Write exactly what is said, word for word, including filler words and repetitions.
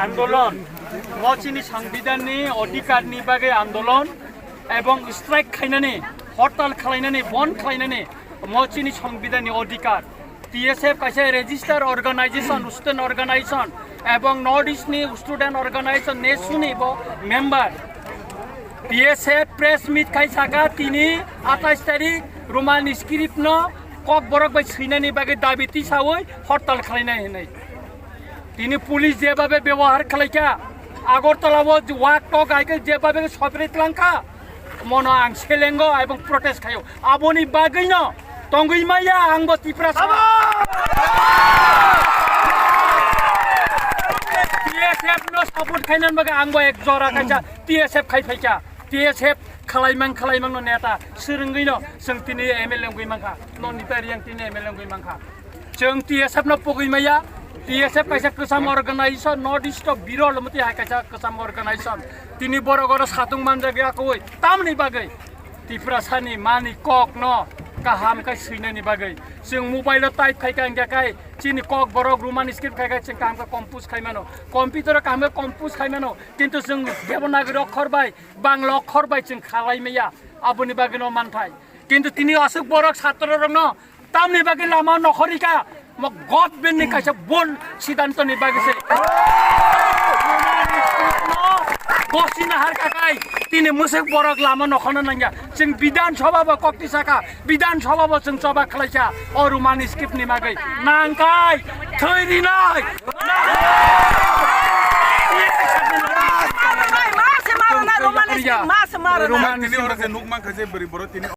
Andolon, mo chini sangbidanni odhikarni bagwi andolon ebong strike khainani, hortal khlainani, bon khlainani, mo chini sangbidanni odhikar. T S F kaisa register organization, student organization, ebong North East ni student organization, nesu ni bo member. T S F press meet khai saka tini atais tarik Roman script no kok borok bai swinani bagwi dabi tisawi hortal khlainai hinwi. Tini police jebabe bebohar khlaikha, Agartala o wak tok aike jebabe sopre tlangkha, mono ang selengo ebong protest khayo. Aboni bagwino tongwi maya ang bo Tiprasa. T S F no support khainani bagwi ang bo ek jora kaisa T S F khai phaikha. T S F khalaimang khalaimang no neta swrwngwi no chwng tini M L A wngwi mankha. Nonita Riyang tini M L A wngwi mankha. Chwng T S F no pogwi maya. T S F kaisa kwcham organization, North East o birol mwtwi hai kaisa kwcham organization. Tini borok oro satung manjak ya koi tamni bagwi. Tiprasani mani kok no kaham khe swinani bagwi. Chwng mobile o type khai kha, hingkha khai chini kok borok Roman script khai kha chwng kaham khe compose khai mano. Computer o kaham khe compose khai mano. Kintu chwng Devanagari okhor bai, Bangla okhor bai chwng khalai maya. Aboni bagwi no manthai. Kintu tini aswk borok satro rok no tamni bagwi lama nokhorika, mo government ni kaisa bol siddhanto ni bagwi se. Bosi nahar kakai, tini musuk borok lama nokhorna nangya. Chwng Bidhan Sabha bo kokti saka, Bidhan Sabha bo chwng choba khlaikha, o Roman script ni bagwi. Nangkai, thwi rinai. Roman Tini oro je nuk mankha je bwrwi borok tini